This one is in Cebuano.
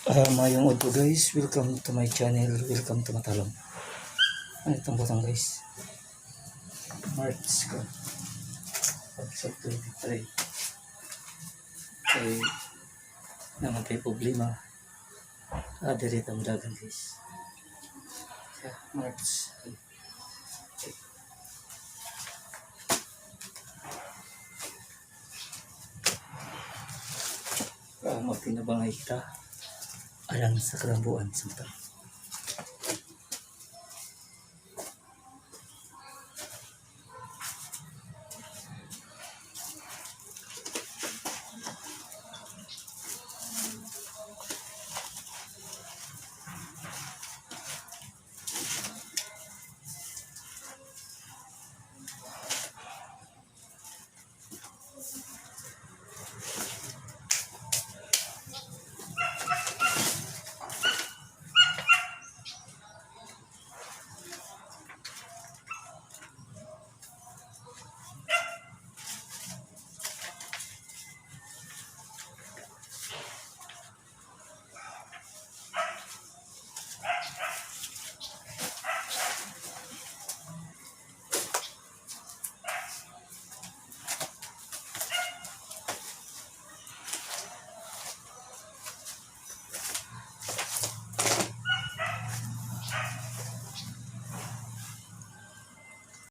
Maayong udto, guys, welcome to my channel, welcome to Matalom. Ano itong butang, guys? March ko. Pag sa 23. Kay naman tayo problema. Diri ta dagan, guys. Yeah, March. Okay. Magtinabangay kita alang sa kalambuan sa Matalom.